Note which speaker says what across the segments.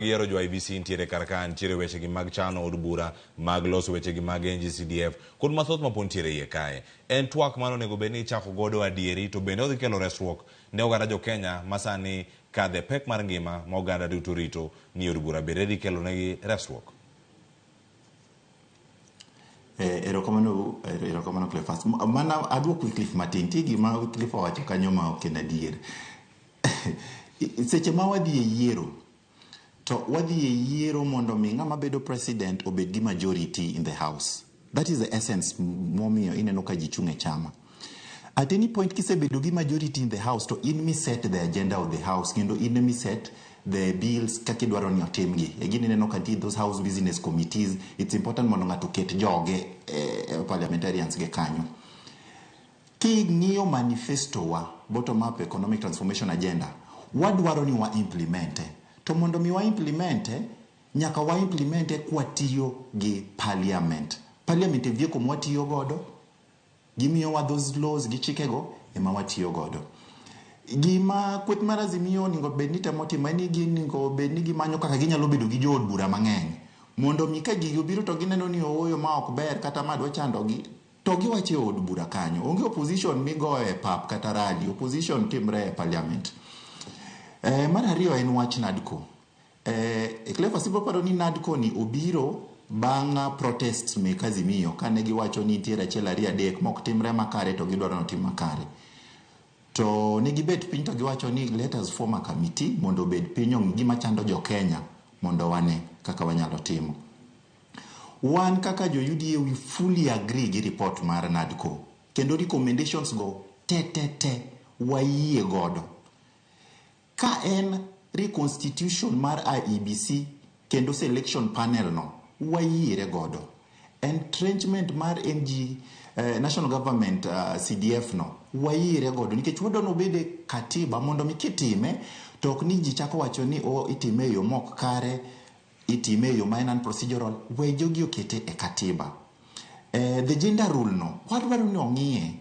Speaker 1: Yiero jo IEBC nitiere kar ka, nitiere wechegi mag chano od bura, mag loso wechegi mag NGCDF kod mathoth mapod nitiere iye kae. En twak mane onego bed ni ichako godo adieri to bende odhi kelo resruok ne oganda jo Kenya ma sani kadhe pek mar ngima ma oganda duto rito ni od bura bende dhi kelo negi resruok.
Speaker 2: Erokamano, erokamano Cleophas. Mana aduok Wycliffe matin. Nitie gima Wycliffe owacho kanyo ma ok en adier. Seche ma wadhi e yiero, to wadhi e yiero mondo mi ng'ama bedo president obed gi majority in the house. That is the essence momiyo ineno ka ji chung' e chama. At any point kisebedo gi majority in the house, to in mi set the agenda of the house, kendo in mi set the bills kaka idwaro ni otimgi. E gini ineno ka nitie those house business committees, it's important mondo ng'ato oket joge, parliamentarians ge kanyo. King'iyo manifesto wa, bottom up economic transformation agenda, wadwaro ni wa implemente. To mondo mi wa implemente, nyaka wa implemente kwatiyo gi parliament. Parliament e vehicle mwatiyo godo, gimiyowa those laws gi chikego ema watiyo godo. Gima kweth mar Azimio onego bed ni temo timo en ni ginego bed ni gimanyo kaka ginyalo bedo gi jood bura mang'eny. Mondo mi ka gigi obiro to gineno ni ooyo, ma ok ber kata ma dwa chandogi, to giwacho e od bura kanyo. Onge opposition migoyo e pap kata rally, opposition timre e parliament. Mar ariyo en wach NADCO. Cleophas, ibiro paro ni NADCO ni obiro bang' protests mek Azimio kane giwacho ni nitiere achiel, ariyo, adek mok timre makare to gidwaro ni otim makare. To ne gibet piny to giwacho ni let us form a committee mondo obed piny ong'i gima chando jo Kenya mondo wane kaka wanyalo timo. Wan kaka jo UDA, we fully agree gi report mar NADCO kendo recommendations go te te te wayie godo. Ka en reconstitution mar IEBC kendo selection panel no, wayiere godo. Entrenchment mar NG, National Government CDF no, wayiere godo nikech wadwa nobed e katiba mondo mi kitime to ok ni ji chako wacho ni o itime e yo mok kare, itime e yo ma en unprocedural. We jogi okete e katiba. The gender rule no, wadwaro ni ong'iye.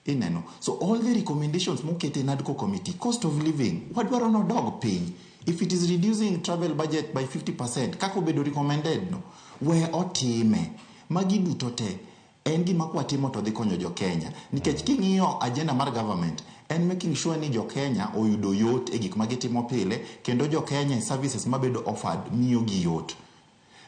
Speaker 2: Ineno, so all the recommendations mokete e NADCO committee, cost of living wadwaro nodog piny. If it is reducing travel budget by 50% kaka obedo recommended no, we otime. Magi duto te en gima kwatimo to dhi konyo jo Kenya, nikech king'iyo agenda mar government en making sure ni jo Kenya oyudo yot e gik ma gitimo pile, kendo jo Kenya e services mabedo offered miyo gi yot.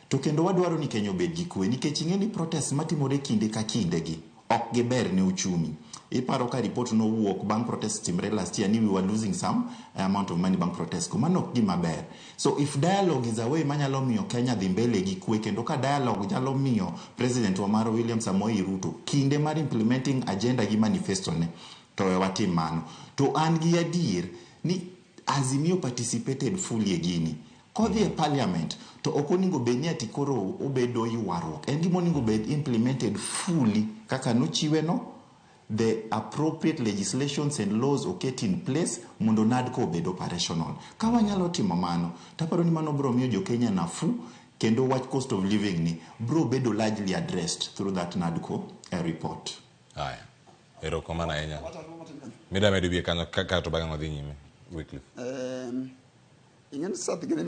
Speaker 2: To kendo wadwaro ni Kenya obed gi kwe, nikech ing'e ni protest matimore kinde ka kinde gi ok giber ne uchumi. Iparo ka report nowuok bang' protest timre last year ni we were losing some amount of money bang' protest go. Mano ok gima ber. So if dialogue is a way manyalo miyo Kenya dhi mbele gi kwe, kendo ka dialogue nyalo miyo president wa mar William Samoei Ruto kinde mar implementing agenda gi manifesto ne, to we watim mano. To an gi adier ni Azimio participated fully e gini. Kodhi e parliament to ok onego bed ni ati koro obedo ywaruok. En gima onego bed implemented fully kaka nochiwe no, the appropriate legislations and laws oket in place mondo NADCO obed operational. Ka wanyalo timo mano, taparo ni mano biro miyo jo Kenya nafuu, kendo wach cost of living ni biro bedo largely addressed through that NADCO report.
Speaker 1: Haya. Erokamano ahinya. Mida medo wiye kanyo ka to bang'e wadhi nyime. Wycliffe.
Speaker 3: Ing'e ni South gini